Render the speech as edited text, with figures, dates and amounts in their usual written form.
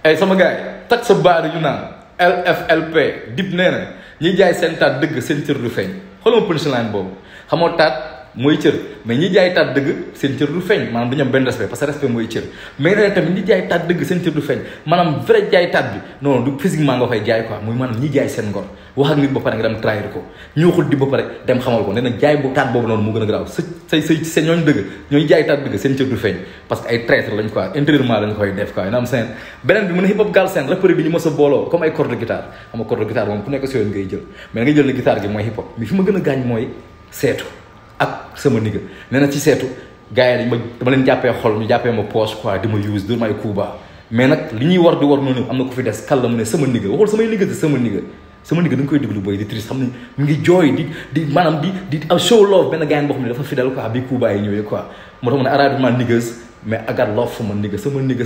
ay sama gars yi tak sa baari ñu naan LFLP dip nee na ñiy jaay seen taat dëgg seen cër du feeñ xoolal ma punchline boobu xamoo taat mooy cër mais ñi jaay taat dëgg seen cër du feeñ maanaam dañu am benn respect parce que respect mooy cër mais nee na tamit ñi jaay taat dëgg seen cër du feeñ maanaam vrai jaay taat bi non du physiquement nga koy jaay quoi muy maanaam ñi jaay seen ngor wax ak nit ba pare nga dem trahir ko ñuuxul di ba pare dem xamal ko nee na jaay bu taat boobu noonu moo gën a garaaw seen ñooñu dëgg ñooñu jaay taat dëgg seen cër du feeñ parce que ay traître lañ quoi intérieurement lañ koy def quoi yu na am seen beneen bi mu ne hip hop Galsen rappeur bi ñu mos a booloo comme ay corde de guitare xam nga corde de guitare moom ku nekk si yoon ngay jël mais ngay jël ne guitare gi mooy hip hop mais fi ma gën a gaañ mooy seetu ak sama nigga nee na ci seetu gars yi dama leen jàppee xol ñu jàppee ma poche quoi di ma use dóor may kuuba mais nag li ñuy war di war noonu am na ku fi des kàlla mu ne sama nigga waxul samay nigga sama nigga da nga koy déglu boy di triste xam ne mu ngi jooy di maanaam di show love benn gars boo xam ne dafa fidèle quoi bi kuuba yi ñëwee quoi moo tax mu ne arrête ma niggas mais I got love for ma nigga sama nigga